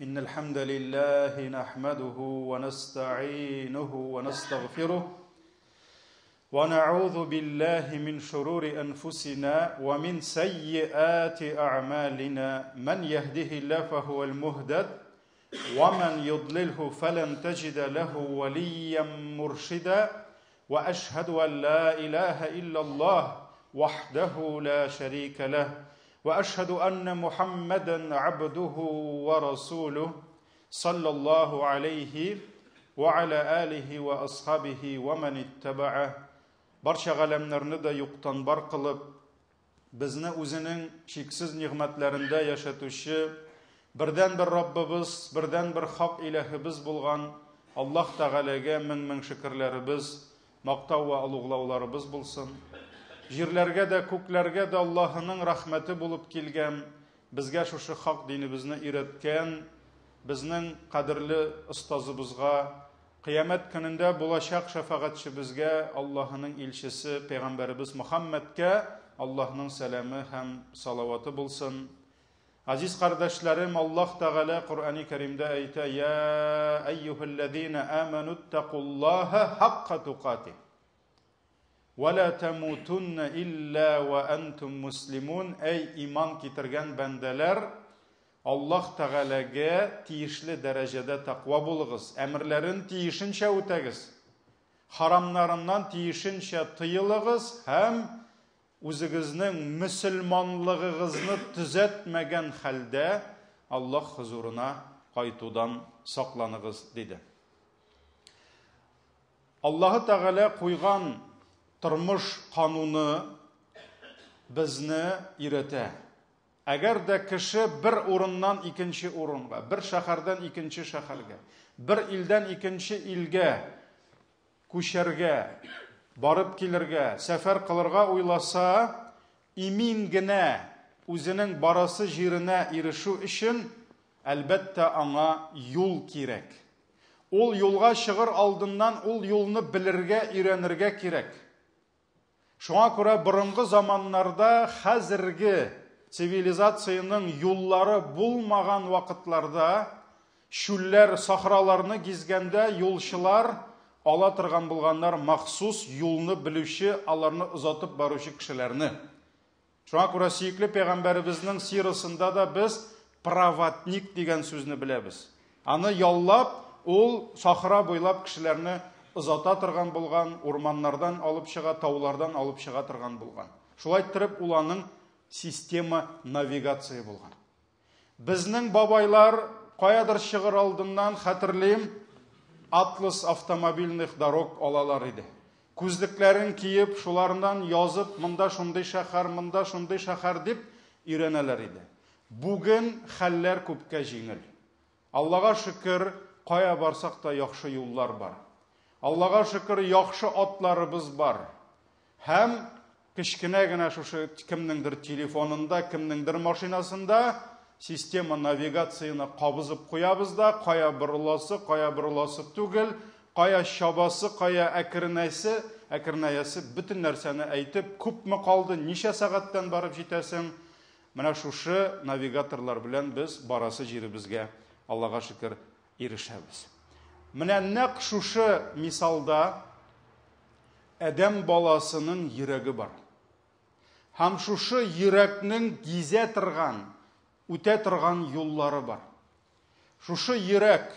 إن الحمد لله نحمده ونستعينه ونستغفره ونعوذ بالله من شرور أنفسنا ومن سيئات أعمالنا من يهده الله فهو المهدد ومن يضلله فلن تجد له وليا مرشدا وأشهد أن لا إله إلا الله وحده لا شريك له وأشهد أن محمدا عبده ورسوله صلى الله عليه وعلى آله وأصحابه ومن اتبعه Барча галәмнәрне дә юктан бар кылып, безне үзенең чиксез нигъмәтләрендә яшәтүче бердәнбер Раббыбыз, бердәнбер хак иләһебез булган Аллаһ Тәгаләгә мең-мең шөкерләребез, мактау вә олуглауларыбыз булсын. Җирләргә дә, күкләргә дә Аллаһының рәхмәте булып килгән, безгә шушы хак динебезне өйрәткән безнең кадерле остазыбызга, Кыямәт көнендә булачак шәфәгатьчебезгә, Аллаһының илчесе, пәйгамбәребез Мөхәммәдкә Аллаһның сәламе һәм салаваты булсын. Азиз кардәшләрем, Аллаһ Тәгалә Коръәни Кәримдә әйтә: "Я әйюһәлләзина аману иттакуллаһа хакка тукатих. Ва ла тамутунна илля ва антум муслимун." Әй иман китергән бәндәләр, Аллаһ Тәгаләгә тиешле дәрәҗәдә тәкъва булыгыз, әмерләрен тиешенчә үтәгез, харамнарыннан тиешенчә тыелыгыз һәм Үзегезнең мөселманлыгыгызны төзәтмәгән хәлдә Аллаһ хозурына кайтудан сакланыгыз, диде. Аллаһы Тәгалә куйган тормыш кануны безне өйрәтә. Әгәр дә кеше бер урыннан икенче урынга, бер шәһәрдән икенче шәһәргә, бер илдән икенче илгә күчәргә, барып килергә, сәфәр кылырга уйласа, имин генә үзенең барасы җиренә ирешү өчен, әлбәттә, аңа юл кирәк. Ул юлга чыгыр алдыннан ул юлны белергә, өйрәнергә кирәк. Шуңа күрә борынгы заманнарда хәзерге цивилизациянең юллары булмаган вакытларда чүлләр, сахраларны гизгәндә юлчылар ала торган булганнар махсус юлны белүче, аларны озатып баручы кешеләрне. Шуңа күрә сөекле пәйгамбәребезнең сирасында да без проводник дигән сүзне беләбез. Аны яллап, ул сахра буйлап кешеләрне озата торган булган, урманнардан алып чыга, таулардан алып чыга торган булган. Шулай иттереп, ул аның система навигация булган. Безнең бабайлар каядыр чыгыр алдыннан, хәтерлим, атлас автомобильных дорог алалар иде. Күзлекләрен киеп, шуларыннан язып, монда шундый шәһәр, монда шундый шәһәр дип өйрәнәләр иде. Бүген хәлләр күпкә җиңел. Аллага шөкер, кая барсак та яхшы юллар бар. Аллага шөкер, яхшы атларыбыз бар. Һәм кечкенә генә шушы кемнеңдер телефонында, кемнеңдер машинасында система навигацияне кабызып куябыз да, кая борыласы, кая борыласы түгел, кая чабасы, кая әкренәсе, әкренәясе, бөтен нәрсәне әйтеп, күпме калды, ничә сәгатьтән барып җитәсең, менә шушы навигаторлар белән без барасы җиребезгә, Аллага шөкер, ирешәбез. Менә нәкъ шушы мисалда адәм баласының йөрәге бар. Һәм шушы йөрәкнең гизә торган, үтә торган юллары бар. Шушы йөрәк,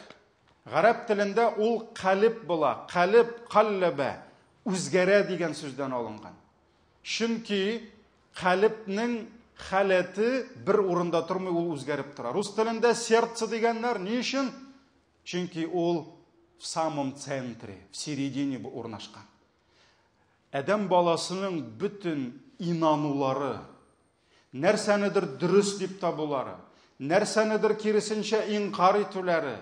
гарәп телендә ул калиб була, калиб, калләбә, үзгәрә дигән сүздән алынган. Чөнки калибнең халәте бер урында тормый, ул үзгәреп тора. Рус телендә сердце дигәннәр ни өчен? Чөнки ул в самом центре, в середине урнашкан. Адәм баласының бөтен инанулары, нәрсәнедер дөрес дип табулары, нәрсәнедер киресенчә инкар итүләре,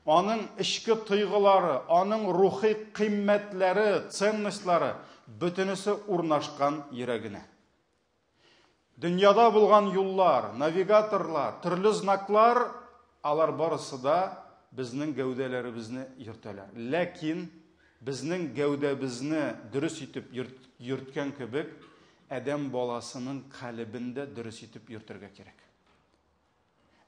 аның эчке тойгылары, аның рухи кыйммәтләре, ценностьлары бөтенесе урнашкан йөрәгенә. Дөньяда булган юллар, навигаторлар, төрле знаклар, алар барысы да безнең гәүдәләребезне йөртәләр. Ләкин безнең гәүдәбезне дөрес итеп йөрткән кебек, адәм баласының калебен дә дөрес итеп йөртергә кирәк.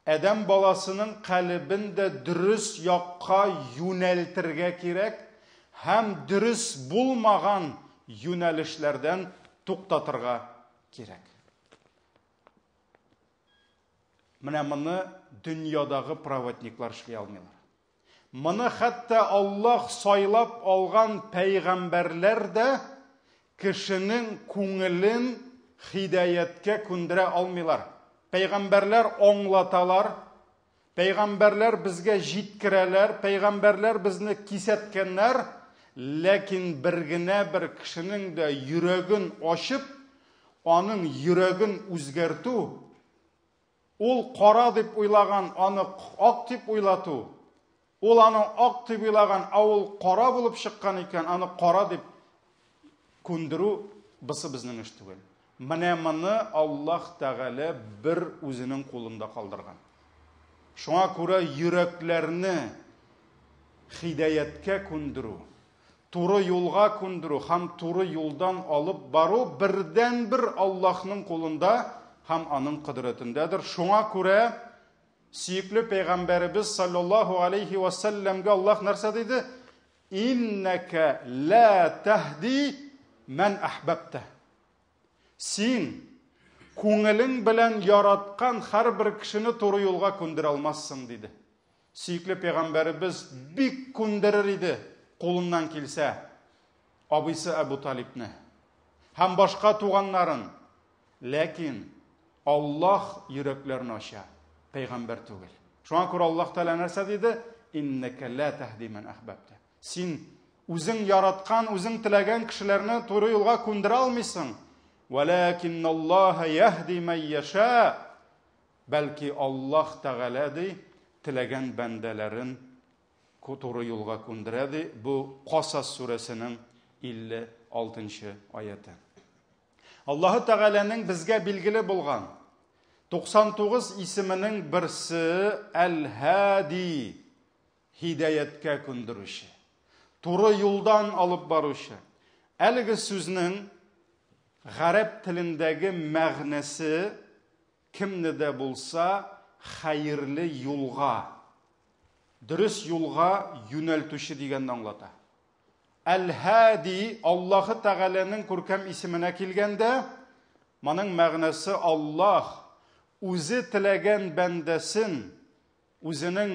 Адәм баласының калебен дә дөрес якка юнәлтергә кирәк һәм дөрес булмаган юнәлешләрдән туктатырга кирәк. Менә моны дөньядагы проводниклар эшли алмыйлар. Моны хәтта Аллаһ сайлап алган пәйгамбәрләр дә кешенең күңелен хидаяткә күндерә алмыйлар. Пәйгамбәрләр аңлаталар, пәйгамбәрләр безгә җиткерәләр, пәйгамбәрләр безне кисәткәннәр, ләкин бер генә бер кешенең дә йөрәген ачып, аның йөрәген үзгәртү, ул кара дип уйлаган, аны ак дип уйлату, ул аны ак дип уйлаган, ә ул кара булып чыккан икән, аны кара дип күндерү, бусы безнең эш түгел. Менә моны Аллаһ Тәгалә бер үзенең кулында калдырган. Шуңа күрә йөрәкләрне хидаяткә күндерү, туры юлга күндерү һәм туры юлдан алып бару бердәнбер Аллаһның кулында һәм аның кодрәтендәдер. Шуңа күрә сөекле пәйгамбәребез саллаллаһу алейхи ва сәлләмгә Аллаһ нәрсә диде? Иннәкә ла тәһди мән әхбәбтә. Син күңелең белән яраткан һәрбер кешене туры юлга күндерә алмассың, диде. Сөекле пәйгамбәребез бик күндерер иде, кулыннан килсә, абыйсы Әбу Талибны һәм башка туганнарын. Ләкин Аллаһ йөрәкләрне ача, пәйгамбәр түгел. Шуңа күрә Аллаһ Тәгалә нәрсә диде? Иннәкә ла тәһди ман әхбәбтә. Син үзең яраткан, үзең теләгән кешеләрне туры юлга күндерә алмыйсың. Вәләкинналлаһа яһди ман яша. Бәлки Аллаһ Тәгалә, ди, теләгән бәндәләрен туры юлга күндерә, ди. Бу Касас сүрәсенең 56 нчы аяте. Аллаһы Тәгаләнең безгә билгеле булган 99 исеменең берсе Әл-Һади, һидаяткә күндерүче, туры юлдан алып баручы. Әлеге сүзнең гарәп телендәге мәгънәсе кемне дә булса хәерле юлга, дөрес юлга юнәлтүче дигәнне аңлата. Әл-Һади Аллаһы Тәгаләнең күркәм исеменә килгәндә, моның мәгънәсе Аллаһ үзе теләгән бәндәсен Үзенең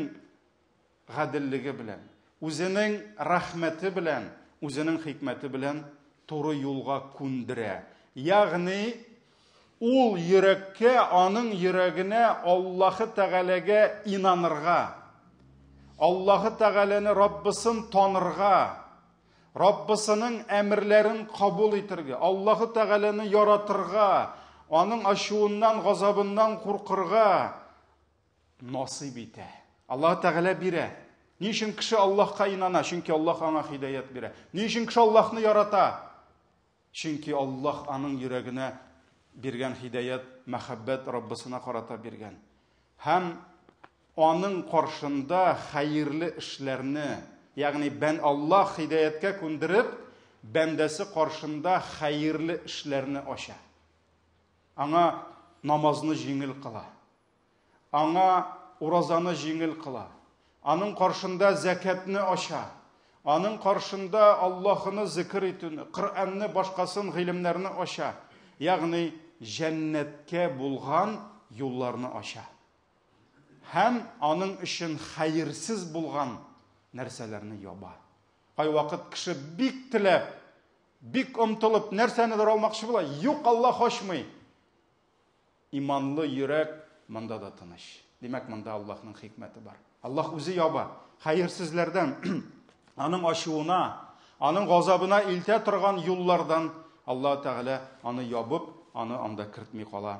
гаделлеге белән, үзенең рәхмәте белән, үзенең хикмәте белән туры юлга күндерә. Ягъни ул йөрәккә, аның йөрәгенә Аллаһы Тәгаләгә инанырга, Аллаһы Тәгаләне Раббысын танырга, Раббысының әмерләрен кабул итергә, Аллаһы Тәгаләне яратырга, аның ачуыннан, газабыннан куркырга, насыйп итә. Аллаһ Тәгалә бирә. Ни өчен кеше Аллаһка инана? Чөнки Аллаһ аңа һидаят бирә. Ни өчен кеше Аллаһны ярата? Чөнки Аллаһ аның йөрәгенә биргән һидаят, мәхәббәт Раббысына карата биргән. Һәм аның каршында хәерле эшләрне, ягъни бән Аллаһ һидаяткә күндереп, бәндәсе каршында хәерле эшләрне ача. Аңа намазны җиңел кыла. Аңа уразаны җиңел кыла. Аның каршында зәкәтне ача. Аның каршында Аллаһыны зикер итүне, Коръәнне, башкасын, гыйлемнәрне ача. Ягъни җәннәткә булган юлларны ача. Һәм аның өчен хәерсез булган нәрсәләрне яба. Кайвакыт кеше бик теләп, бик омтылып нәрсәнедер алмакчы була, юк, Аллаһ ачмый. Иманлы йөрәк монда да тыныч. Димәк, монда Аллаһның хикмәте бар. Аллаһ үзе яба. Хәерсезләрдән, аның ачуына, аның газабына илтә торган юллардан Аллаһ Тәгалә аны ябып, аны анда кертми кала.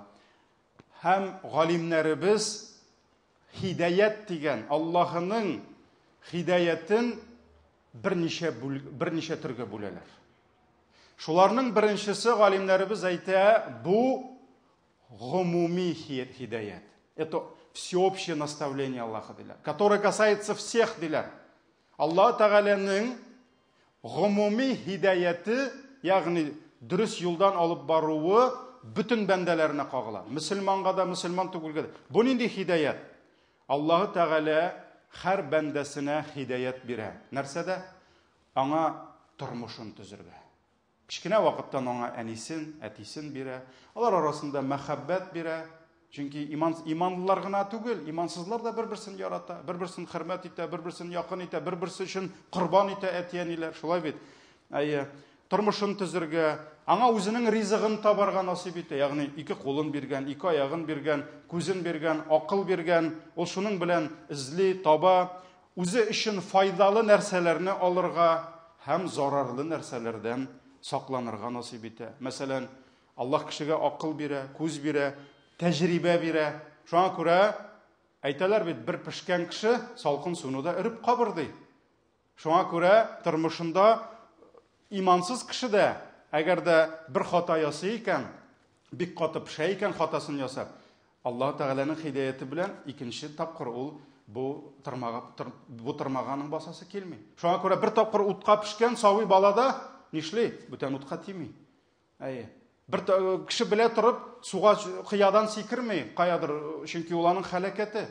Һәм галимнәребез һидаят дигән Аллаһының һидаятен берничә берничә төргә бүләләр. Шуларның беренчесе галимнәребез әйтә, бу гомуми һидаят. Это всеобщее наставление Аллаха диләр, которое касается всех диләр. Аллаһ Тәгаләнең гомуми һидаяте, ягъни дөрес юлдан алып баруы бөтен бәндәләренә кагыла. Мөселманга да, мөселман түгелгә дә. Бу нинди һидаят? Аллаһы Тәгалә һәр бәндәсенә һидаять бирә. Нәрсәдә? Аңа тормышын төзергә. Кечкенә вакыттан аңа әнисен, әтисен бирә. Алар арасында мәхәббәт бирә. Чөнки иман, иманлылар гына түгел, имансызлар да бер-берсен ярата, бер-берсен хөрмәт итә, бер-берсен якын итә, бер-берсе өчен корбан итә әти-әниләр. Шулай бит? Әйе. Тормышын төзергә, аңа үзенең ризыгын табарга насыйп итә. Ягъни ике кулын биргән, ике аягын биргән, күзен биргән, акыл биргән. Ул шуның белән эзли, таба, үзе өчен файдалы нәрсәләрне алырга һәм зарарлы нәрсәләрдән сакланырга насыйп итә. Мәсәлән, Аллаһ кешегә акыл бирә, күз бирә, тәҗрибә бирә. Шуңа күрә әйтәләр бит, бер пешкән кеше салкын суны да өреп кабыр ди. Шуңа күрә тормышында имансыз кеше дә, әгәр дә бер хата ясый икән, бик каты пешә икән хатасын ясап, Аллаһ Тәгаләнең хидаяте белән икенче тапкыр ул бу тырмага бу тырмага аның басасы килми. Шуңа күрә бер тапкыр утка пешкән сабый бала да нишли? Бүтән утка тими. Әйе. Бер кеше белә торып, суга кыядан сикерми, каядыр, чөнки ул аның хәләкәте.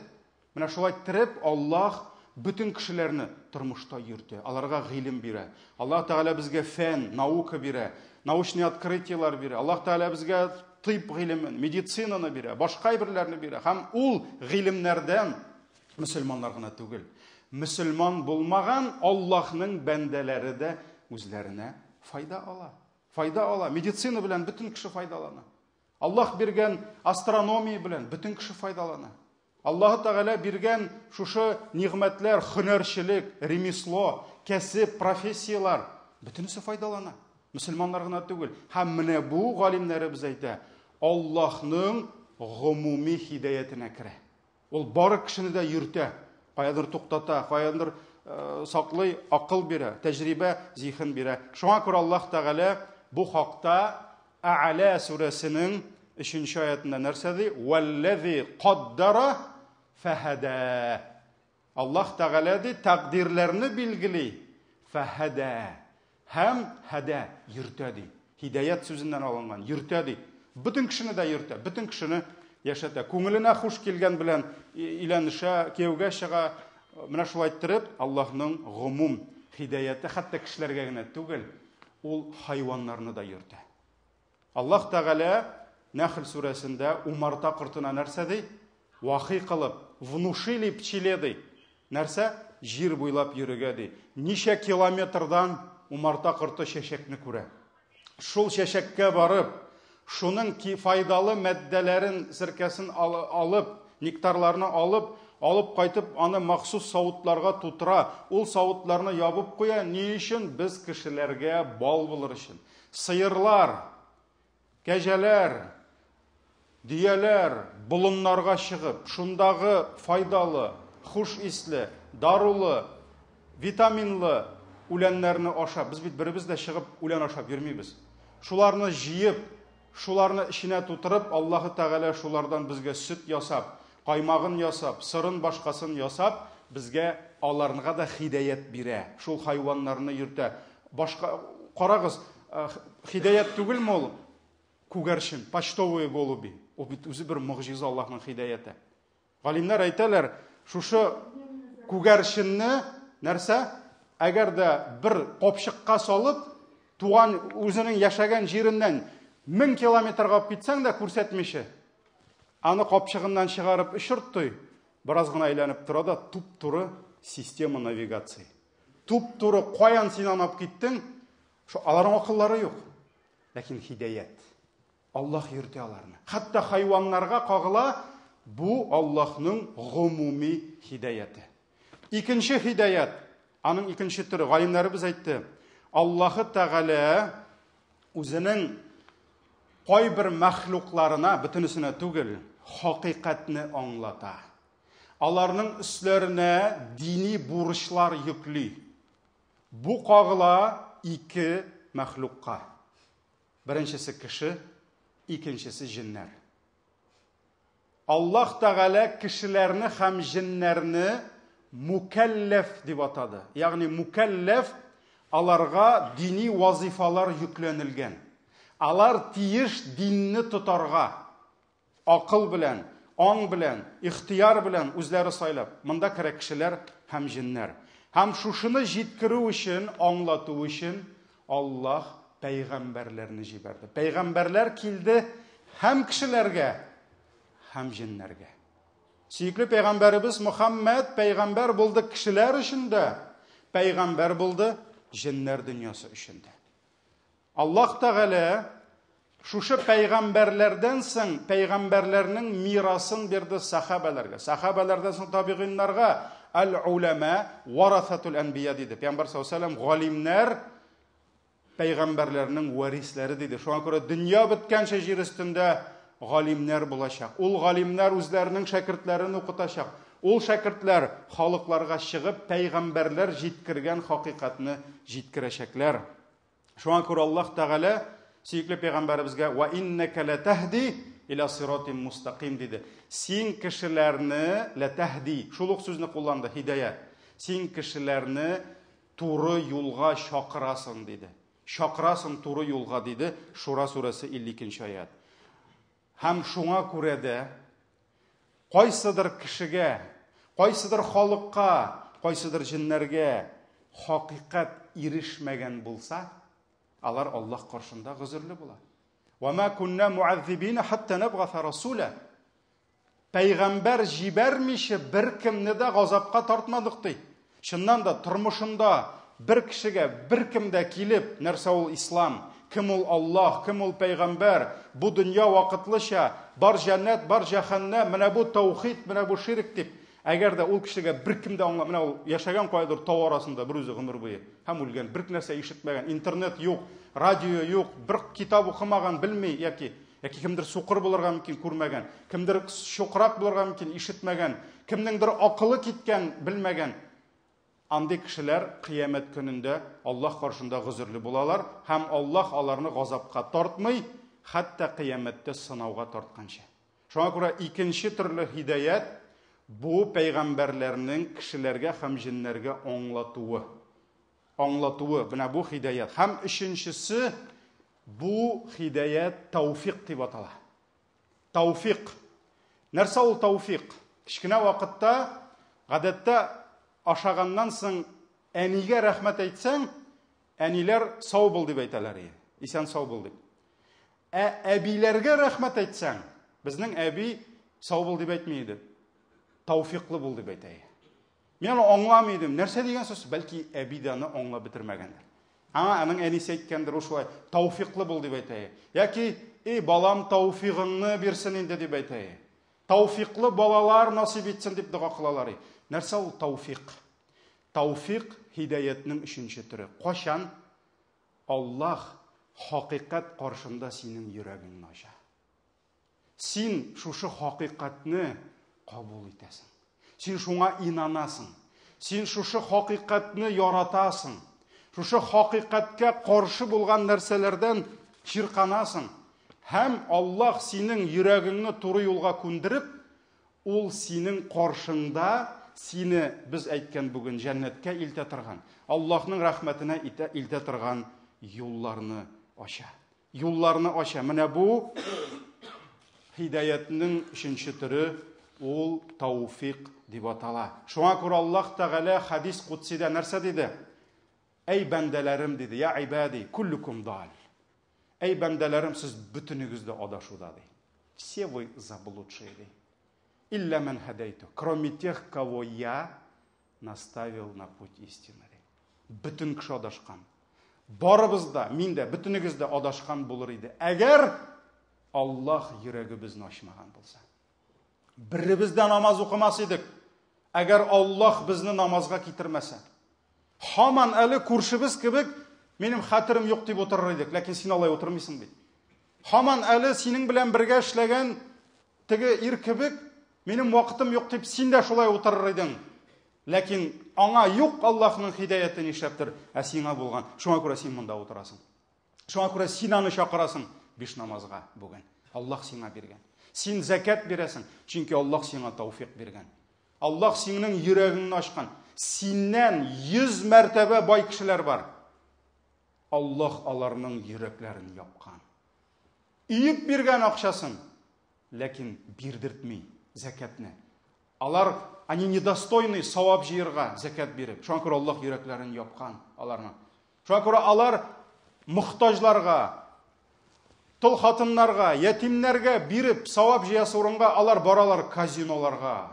Менә шулай иттереп, Аллаһ бөтен кешеләрне тормышта йөртә, аларга гыйлем бирә. Аллаһ Тәгалә безгә фән, наука бирә, научный открытиеләр бирә. Аллаһ Тәгалә безгә тыйб гыйлемен, медицинаны бирә, башка әйберләрне бирә. Һәм ул гыйлемнәрдән мөселманнар гына түгел, мөселман булмаган Аллаһның бәндәләре дә үзләренә файда ала. Файда ала. Медицина белән бөтен кеше файдалана. Аллаһ биргән астрономия белән бөтен кеше файдалана. Аллаһ Тәгалә биргән шушы нигъмәтләр, хөнәрчелек, ремесло, кәсеп, профессияләр бөтенесе файдалана. Мөселманнар гына түгел. Һәм менә бу галимнәребез әйтә, Аллаһның гомуми һидаятенә керә. Ул бары кешене дә йөртә, каядыр туктата, каядыр э, саклый, акыл бирә, тәҗрибә, зиһен бирә. Шуңа күрә Аллаһ Тәгалә бу хакта Ә'ля сүрәсенең 3 аятында нәрсә ди? Валлази каддара фәһәдә. Аллаһ Тәгалә ди, тәкъдирләрне билгели, фәһәдә. Һәм һәдә, йөртә ди. Һидаят сүзеннән алынган, йөртә ди. Бөтен кешене дә йөртә, бөтен кешене яшәтә. Күңеленә хуш килгән белән өйләнешә, кияүгә чыга. Менә шулай иттереп, Аллаһның гомум һидаяте хәтта кешеләргә генә түгел, ул хайваннарны да йөртә. Аллаһ Тәгалә Нәхл сүрәсендә умарта кортына нәрсә ди? Вахи кылып, внушили пчеле ди. Нәрсә? Җир буйлап йөрергә ди. Ничә километрдан умарта корты чәчәкне күрә. Шул чәчәккә барып, шуның файдалы матдәләрен, серкәсен алып, нектарларны алып, алып кайтып, аны махсус савытларга тутыра. Ул савытларны ябып куя. Ни өчен? Без кешеләргә бал булыр өчен. Сыерлар, кәҗәләр, дөяләр болыннарга чыгып, шундагы файдалы, хуш исле, дарулы, витаминлы үләннәрне ашап, без бит беребез дә чыгып үлән ашап йөрмибез. Шуларны җыеп, шуларны эченә тутырып, Аллаһы Тәгалә шулардан безгә сөт ясап, каймагын ясап, сырын башкасын ясап, безгә аларга да хидәят бирә. Шул хайваннарны йөртә. Башка карагыз, хидәят түгелме ул? Күгәрчен, почтовые голуби. Ул бит үзе бер могҗиза Аллаһның хидәяте. Галимнәр әйтәләр, шушы күгәрченне нәрсә? Әгәр дә бер капчыкка салып, туган үзенең яшәгән җиреннән 1000 километрга алып китсәң дә күрсәтмичә, аны капчыгыннан чыгарып очыртты, бераз гына әйләнеп тора да туп-туры система навигации. Туп-туры каян син аны алып киттең, шо аларның акыллары юк. Ләкин һидаят. Аллаһ йөртә аларны. Хәтта хайваннарга кагыла бу Аллаһның гомуми һидаяте. Икенче һидаят, аның икенче төре, галимнәребез әйтте. Аллаһы Тәгалә үзенең кайбер мәхлукларына, бөтенесенә түгел, хакыйкатьне аңлата. Аларның өсләренә дини бурычлар йөкли. Бу кагыла ике мәхлукка. Беренчесе кеше, икенчесе җеннәр. Аллаһ Тәгалә кешеләрне һәм җеннәрне мукәлләф дип атады. Ягъни мукәлләф аларга дини вазифалар йөкләнелгән. Алар тиеш динне тотарга. Акыл белән, аң белән, ихтыяр белән үзләре сайлап. Монда керә кешеләр һәм җеннәр. Һәм шушыны җиткерү өчен, аңлату өчен Аллаһ пәйгамбәрләрне җибәрде. Пәйгамбәрләр килде һәм кешеләргә, һәм җеннәргә. Сөекле пәйгамбәребез Мөхәммәд пәйгамбәр булды кешеләр өчен дә, пәйгамбәр булды җеннәр дөньясы өчен дә. Аллаһ Тәгалә шушы пәйгамбәрләрдән соң пәйгамбәрләрнең мирасын бирде сахабәләргә. Сахабәләрдән соң табигыйннарга әл-уләмә варасатул әнбия диде. Пәйгамбәр саллаллаһу алейһи ва сәлләм галимнәр пәйгамбәрләрнең варисләре диде. Шуңа күрә дөнья беткәнчә җир өстендә галимнәр булачак. Ул галимнәр үзләренең шәкертләрен укытачак. Ул шәкертләр халыкларга чыгып пәйгамбәрләр җиткергән хакыйкатьне җиткерәчәкләр. Шуңа күрә Аллаһ Тәгалә сөекле пәйгамбәребезгә ва иннәкә ләтәһди иля сиратин мустаким диде. Син кешеләрне ләтәһди, шул ук сүзне кулланды, һидая. Син кешеләрне туры юлга чакырасың диде. Чакырасың туры юлга диде. Шура сүрәсе 52 нче аят. Һәм шуңа күрә дә кайсыдыр кешегә, кайсыдыр халыкка, кайсыдыр җеннәргә хакыйкать ирешмәгән булса, алар Аллаһ каршында гозерле була. Ва ма кунна муаззибина хатта набгаса расула. Пәйгамбәр җибәрмичә беркемне дә газапка тартмадык, ди. Чыннан да, тормышында бер кешегә беркем дә килеп, нәрсә ул ислам, кем ул Аллаһ, кем ул пәйгамбәр, бу дөнья вакытлыча, бар җәннәт, бар җәһәннәм, менә бу таухид, менә бу ширк дип, әгәр дә ул кешегә беркем дә аңла, менә ул яшәгән каядыр тау арасында бер үзе гомер буе һәм үлгән, бер нәрсә ишетмәгән, интернет юк, радио юк, бер китап укымаган, белми яки Яки кемдер сукыр булырга мөмкин, күрмәгән, кемдер чукрак булырга мөмкин, ишетмәгән, кемнеңдер акылы киткән, белмәгән. Андый кешеләр кыямәт көнендә Аллаһ каршында гозерле булалар һәм Аллаһ аларны газапка тартмый, хәтта кыямәттә сынауга тартканчы. Шуңа күрә икенче төрле һидаят бу пәйгамбәрләрнең кешеләргә һәм җеннәргә аңлатуы. Аңлатуы, менә бу һидаят. Һәм өченчесе бу һидаят тауфик дип атала. Тауфик. Нәрсә ул тауфик? Кечкенә вакытта гадәттә ашаганнан соң әнигә рәхмәт әйтсәң, әниләр сау бул дип әйтәләр иде. Исән сау бул дип. Ә әбиләргә рәхмәт әйтсәң, безнең әби сау бул дип әйтми иде. Тауфиклы бул дип әйтә иде. Мин аны аңламый идем. Нәрсә дигән сүз? Бәлки әби дә аны аңлап бетермәгәндер. Аңа аның әнисе әйткәндер, ул шулай тауфиклы бул дип әйтә. Яки, эй, балам, тауфигыңны бирсен инде дип әйтә. Тауфиклы балалар насыйп итсен дип дога кылалар. Нәрсә ул тауфик? Тауфик һидаятның өченче төре. Кайчан Аллаһ хакыйкать каршында синең йөрәгеңне ача. Син шушы хакыйкатьне кабул итәсең. Син шуңа инанасың. Син шушы хакыйкатьне яратасың. Шушы хакыйкатькә каршы булган нәрсәләрдән чирканасың. Һәм Аллаһ синең йөрәгеңне туры юлга күндереп, ул синең каршыңда сине без әйткән бүген җәннәткә илтә торган, Аллаһның рәхмәтенә илтә торган юлларны ача. Юлларны ача. Менә бу һидаятның өченче төре ул тауфик дип атала. Шуңа күрә Аллаһ Тәгалә хадис кудсидә нәрсә диде? Әй бәндәләрем диде, я ибади, куллукум дал. Әй бәндәләрем, сез бөтенегез дә адашуда ди. Все вы заблудшие ди. Илля ман хадайту, кроме тех, кого я наставил на путь истины. Бөтен кеше адашкан. Барыбыз да, мин дә, бөтенегез дә адашкан булыр иде. Әгәр Аллаһ йөрәгебезне ачмаган булса. Беребез дә намаз укымас идек. Әгәр Аллаһ безне намазга китермәсә. Һаман әле күршебез кебек минем хәтерем юк дип утырыр идек, ләкин син алай утырмыйсың бит. Һаман әле синең белән бергә эшләгән теге ир кебек минем вакытым юк дип син дә шулай утырыр идең. Ләкин аңа юк Аллаһның һидаяте нишләптер, ә сиңа булган. Шуңа күрә син монда утырасың. Шуңа күрә син аны чакырасың биш намазга бүген. Аллаһ сиңа биргән. Син зәкят бирәсең, чөнки Аллаһ сиңа тауфик биргән. Аллаһ синең йөрәгеңне ачкан. Синнән 100 мәртәбә бай кешеләр бар. Аллаһ аларның йөрәкләрен япкан. Иеп биргән акчасын, ләкин бирдертми. зәкятне. Алар, они недостойны савап җыерга зәкят биреп. Шуңа күрә Аллаһ йөрәкләрен япкан аларның. Шуңа күрә алар мохтаҗларга, тол хатыннарга, ятимнәргә биреп савап җыясы урынга алар баралар казиноларга.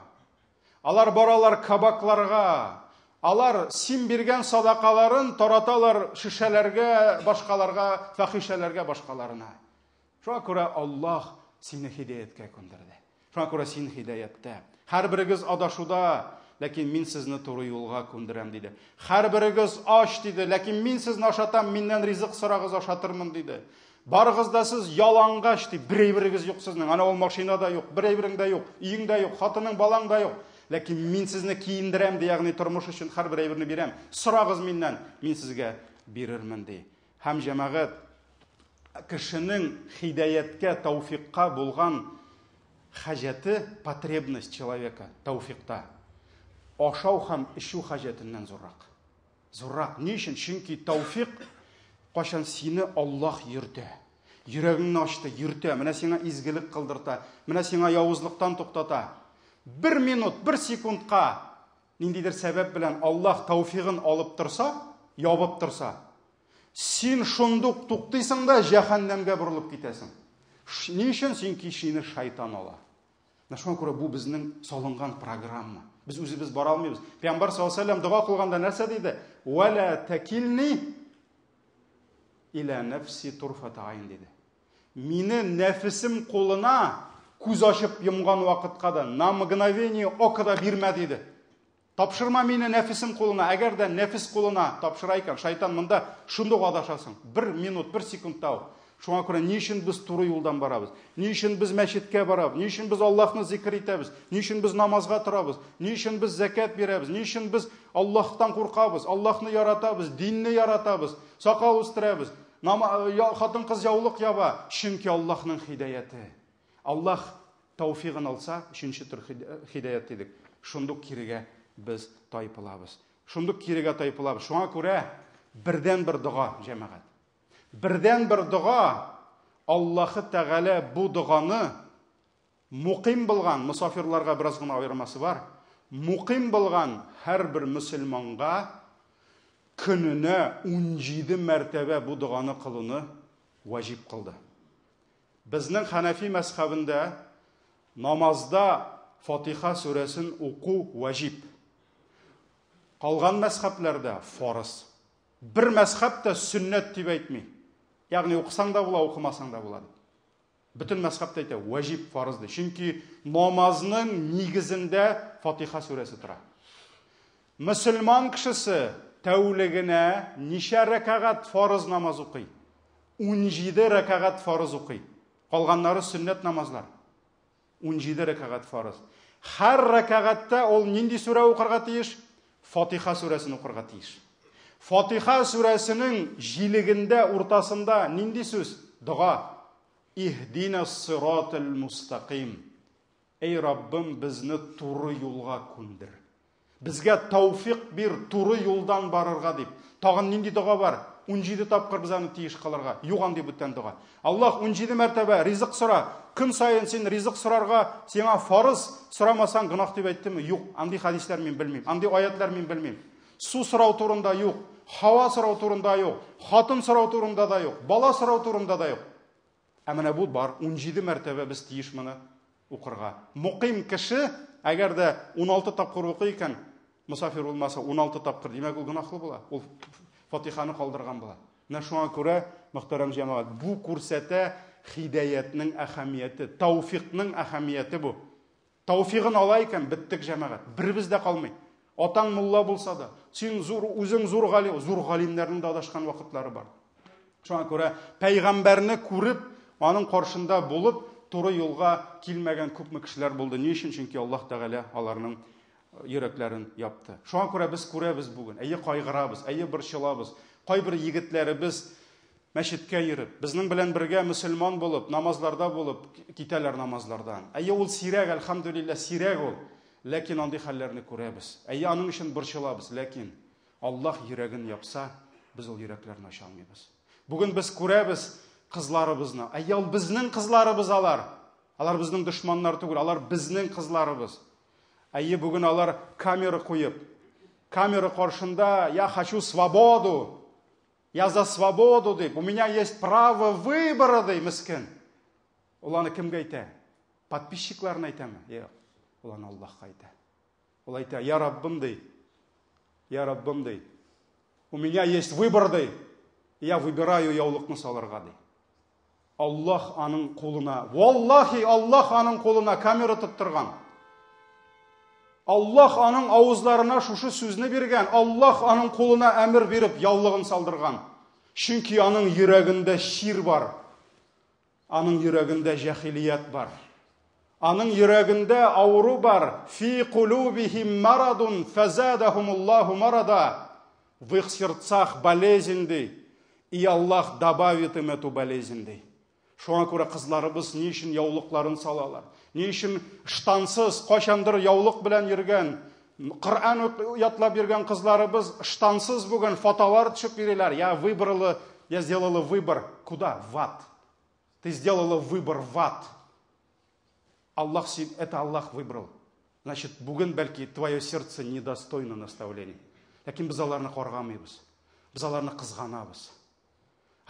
Алар баралар кабакларга. Алар син биргән садакаларын тараталар шешәләргә, башкаларга, фәхишәләргә, башкаларына. Шуңа күрә Аллаһ сине һидаяткә күндерде. Шуңа күрә син һидаяттә. Һәрберегез адашуда, ләкин мин сезне туры юлга күндерәм, диде. Һәрберегез ач, диде, ләкин мин сезне ашатам, миннән ризык сорагыз, ашатырмын, диде. Барыгыз да сез ялангач, ди, бер әйберегез юк сезнең. Ана ул машина да юк, бер әйберең дә юк, өең дә юк, хатының, балаң да юк. Ләкин мин сезне киендерәм, ди, ягъни тормыш өчен һәрбер әйберне бирәм. Сорагыз миннән, мин сезгә бирермен, ди. Һәм җәмәгать кешенең хидаяткә, тауфикка булган хаҗәте, потребность человека тауфикта ашау һәм эчү хаҗәтеннән зуррак. Зуррак. Ни өчен? Чөнки тауфик кайчан сине Аллаһ йөртә. Йөрәгеңне ачты, йөртә. Менә сиңа изгелек кылдырта, менә сиңа явызлыктан туктата. Бер минут, бер секундка ниндидер сәбәп белән Аллаһ тауфигын алып торса, ябып торса, син шундук туктыйсың да җәһәннәмгә борылып китәсең. Ни өчен? Чөнки сине шайтан ала. Менә шуңа күрә бу безнең салынган программа. Без үзебез бара алмыйбыз. Пәйгамбәр саллаллаһу алейһи дога кылганда нәрсә диде? Вала такилни иля нәфси турфата айн диде. Мине нәфесем кулына күз ачып йомган вакытка да, на мгновение ока да бирмә диде. Тапшырма мине нәфесем кулына. Әгәр дә нәфес кулына тапшыра икән, шайтан монда шундук адашасың. Бер минут, бер секундта ук. Шуңа күрә ни өчен без туры юлдан барабыз? Ни өчен без мәчеткә барабыз? Ни өчен без Аллаһны зикр итәбез? Ни өчен без намазга торабыз? Ни өчен без зәкят бирәбез? Ни өчен без Аллаһтан куркабыз? Аллаһны яратабыз, динне яратабыз, сакал үстерәбез? Хатын-кыз яулык яба, чөнки Аллаһның хидаяте. Аллаһ тауфигын алса, өченче төр хидаят дидек. Шундук кирегә без тайпылабыз. Шундук кирегә тайпылабыз. Шуңа күрә бердән-бер дога, җәмәгать. Бердән-бер дога, Аллаһы Тәгалә бу доганы мукыйм булган, мосафирларга бераз гына аермасы бар, мукыйм булган һәрбер мөселманга көненә 17 мәртәбә бу доганы кылуны ваҗиб кылды. Безнең Хәнәфи мәзхәбендә намазда Фатиха сүрәсен уку ваҗиб. Калган мәзхәбләрдә фарыз. Бер мәзхәб тә сөннәт дип әйтми. Ягъни укысаң да була, укымасаң да була дип. Бөтен мәзхәб тә әйтә, ваҗиб, фарыз ди. Чөнки намазның нигезендә Фатиха сүрәсе тора. Мөселман кешесе тәүлегенә ничә рәкәгать фарыз намаз укый? 17 рәкәгать фарыз укый. Калганнары сөннәт намазлар. 17 рәкәгать фарыз. Һәр рәкәгатьтә ул нинди сүрә укырга тиеш? Фатиха сүрәсен укырга тиеш. Фатиха сүрәсенең җилегендә, уртасында нинди сүз? Дога. Иһдина сиратал мустаким. Эй Раббым, безне туры юлга күндер. Безгә тауфик бир туры юлдан барырга дип. Тагын нинди дога бар? 17 тапкыр без аны тиеш кылырга. Юк андый бүтән дога. Аллаһ 17 мәртәбә ризык сора. Көн саен син ризык сорарга сиңа фарыз, сорамасаң гөнаһ дип әйттеме? Юк. Андый хәдисләр мин белмим. Андый аятлар мин белмим. Су сорау турында юк. Һава сорау турында юк. Хатын сорау турында да юк. Бала сорау турында да юк. Ә менә бу бар, 17 мәртәбә без тиеш моны укырга. Мукыйм кеше, әгәр дә 16 тапкыр укый икән, мосафир булмаса 16 тапкыр, димәк ул гөнаһлы була. Ул Фатиханы калдырган була. Менә шуңа күрә, мөхтәрәм җәмәгать, бу күрсәтә хидәятнең әһәмияте, тауфикның әһәмияте бу. Тауфигын ала икән, беттек җәмәгать. Беребез дә калмый. Атаң мулла булса да, син зур, үзең зур галим, зур галимнәрнең дә адашкан вакытлары бар. Шуңа күрә пәйгамбәрне күреп, аның каршында булып, туры юлга килмәгән күпме кешеләр булды. Ни өчен? Чөнки Аллаһ Тәгалә аларның йөрәкләрен япты. Шуңа күрә без күрәбез бүген, әйе кайгырабыз, әйе борчылабыз. Кайбер егетләребез мәчеткә йөреп, безнең белән бергә мөселман булып, намазларда булып китәләр намазлардан. Әйе, ул сирәк, әлхәмдүлилләһ, сирәк ул. Ләкин андый хәлләрне күрәбез. Әйе, аның өчен борчылабыз, ләкин Аллаһ йөрәген япса, без ул йөрәкләрне ача алмыйбыз. Бүген без күрәбез кызларыбызны. Әйе, ул безнең кызларыбыз алар. Алар безнең дошманнар түгел, алар безнең кызларыбыз. Әйе, бүген алар камера куеп, камера каршында «Я хочу свободу», «Я за свободу» дип, «У меня есть право выбора» ди, мескен. Ул аны кемгә әйтә? Подписчикларына әйтәме? Юк. Ул аны Аллаһка әйтә. Ул әйтә, «Я Раббым» ди. «Я Раббым» ди. «У меня есть выбор» ди. Я выбираю яулыкны салырга ди. Аллаһ аның кулына, валлахи, Аллаһ аның кулына камера тоттырган. Аллаһ аның авызларына шушы сүзне биргән. Аллаһ аның кулына әмер биреп, яулыгын салдырган. Чөнки аның йөрәгендә чир бар. Аның йөрәгендә җәһилият бар. Аның йөрәгендә авыру бар. Фи кулубихим марадун фазадахумуллаху марада. В их сердцах болезнь ди. И Аллах добавит им эту болезнь ди. Шуңа күрә кызларыбыз ни өчен яулыкларын салалар? Ни өчен штансыз, кайчандыр яулык белән йөргән, Коръән ятлап йөргән кызларыбыз штансыз бүген фотолар төшеп йөриләр. Я выбрала, я сделала выбор. Куда? В ад. Ты сделала выбор в ад. Аллах, это Аллах выбрал. Значит, бүген бәлки твое сердце недостойно наставлений. Ләкин без аларны каргамыйбыз. Без аларны кызганабыз.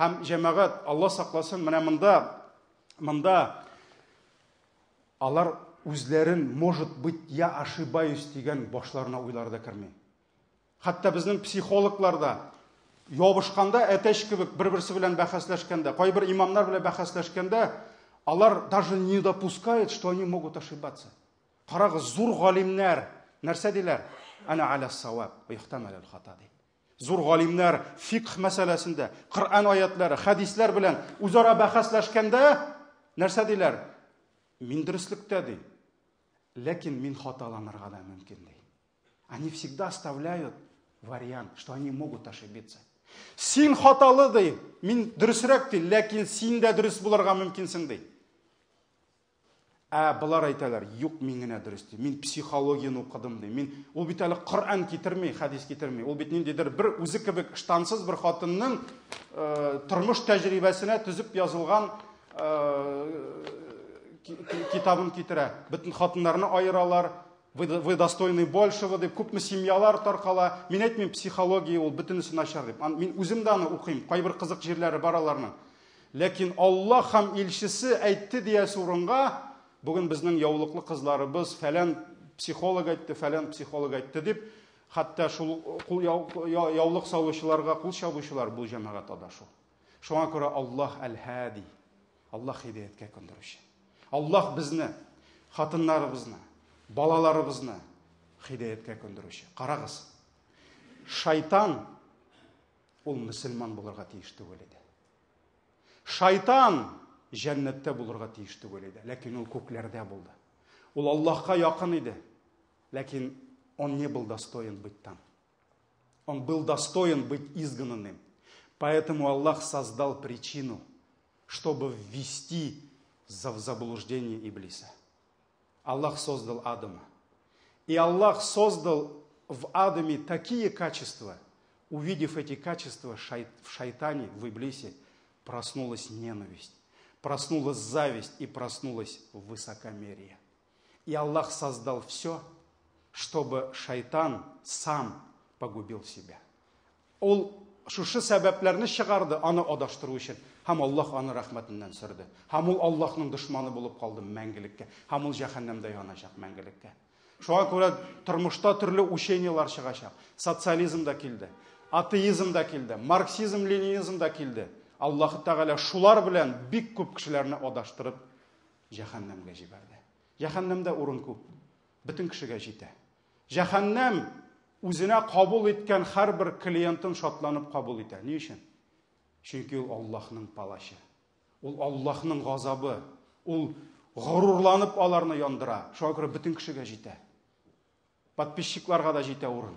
Һәм җәмәгать, Алла сакласын, менә монда алар үзләрен, может быть, я ошибаюсь дигән башларына уйлары да керми. Хәтта безнең психологлар да ябышканда әтәч кебек бер-берсе белән бәхәсләшкәндә, кайбер имамнар белән бәхәсләшкәндә, алар даже не допускают, что они могут ошибаться. Карагыз, зур галимнәр нәрсә диләр? Ана аля саваб, ва юхтамал аль хата ди. Зур галимнәр фикх мәсьәләсендә, Коръән аятлары, хәдисләр белән үзара бәхәсләшкәндә нәрсә диләр? Мин дөреслектә ди. Ләкин мин хаталанырга да мөмкин ди. Они всегда оставляют вариант, что они могут ошибиться. Син хаталы ди, мин дөресрәк ди, ләкин син дә дөрес булырга мөмкинсең ди. Ә болар әйтәләр, юк, мин генә дөрес ди. Мин психологияне укыдым ди. Мин ул бит әле Коръән китерми, хәдис китерми. Ул бит ниндидер бер үзе кебек штансыз бер хатынның тормыш тәҗрибәсенә төзеп язылган китабын китерә. Бөтен хатыннарны аералар. Вы достойны большего дип, күпме семьялар таркала. Мин әйтмим, психология ул бөтенесе начар дип. Мин үзем дә аны укыйм. Кайбер кызык җирләре бар аларның. Ләкин Аллаһ һәм илчесе әйтте диясе урынга, бүген безнең яулыклы кызларыбыз фәлән психолог әйтте, фәлән психолог әйтте дип, хәтта шул кул яулык салучыларга кул чабучылар бу җәмәгать адашу. Шуңа күрә Аллаһ әл-Һади, Аллаһ һидәяткә күндерүче. Аллаһ безне, хатыннарыбызны, балаларыбызны һидәяткә күндерүче. Карагыз, шайтан ул мөселман булырга тиеш түгел иде. Шайтан җәннәттә булырга тиеш түгел иде, ләкин ул күкләрдә булды. Ул Аллаһка якын иде, ләкин он не был достоин быть там. Он был достоин быть изгнанным. Поэтому Аллах создал причину, чтобы ввести в заблуждение Иблиса. Аллах создал Адама. И Аллах создал в Адаме такие качества. Увидев эти качества в шайтане, в Иблисе, проснулась ненависть, проснулась зависть и проснулась высокомерие. И Аллах создал все, чтобы шайтан сам погубил себя. Ул шушы сәбәпләрне чыгарды аны адаштыру өчен. Һәм Аллаһ аны рәхмәтеннән сөрде. Һәм ул Аллаһның дошманы булып калды мәңгелеккә. Һәм ул җәһәннәмдә яначак мәңгелеккә. Шуңа күрә тормышта төрле учениелар чыгачак. Социализм да килде, атеизм да килде, марксизм, ленинизм да килде. Аллаһ Тәгалә шулар белән бик күп кешеләрне адаштырып җәһәннәмгә җибәрде. Җәһәннәмдә урын күп. Бөтен кешегә җитә. Җәһәннәм үзенә кабул иткән һәрбер клиентын шатланып кабул итә. Ни өчен? Чөнки ул Аллаһның палачы. Ул Аллаһның газабы. Ул горурланып аларны яндыра. Шуңа күрә бөтен кешегә җитә. Подписчикларга да җитә урын.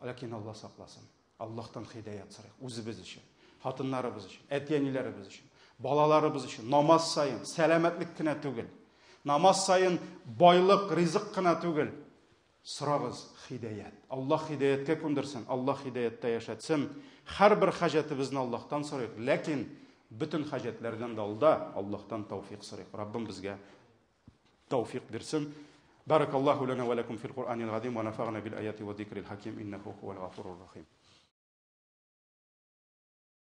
Ләкин Аллаһ сакласын. Аллаһтан һидаят сорыйк үзебез өчен, хатыннарыбыз өчен, әти-әниләребез өчен, балаларыбыз өчен. Намаз саен сәламәтлек кенә түгел. Намаз саен байлык, ризык кына түгел. Сорагыз һидаят. Аллаһ һидаяткә күндерсен, Аллаһ һидаяттә яшәтсен. Һәрбер хаҗәтебезне Аллаһтан сорыйк. Ләкин бөтен хаҗәтләрдән дә алда Аллаһтан тәүфик сорыйк. Раббым безгә тәүфик бирсен. Баракаллаһу лана ва лакум фил Куръанил газим ва нафагна бил аяти ва зикрил хаким иннаху хуал гафурур рахим.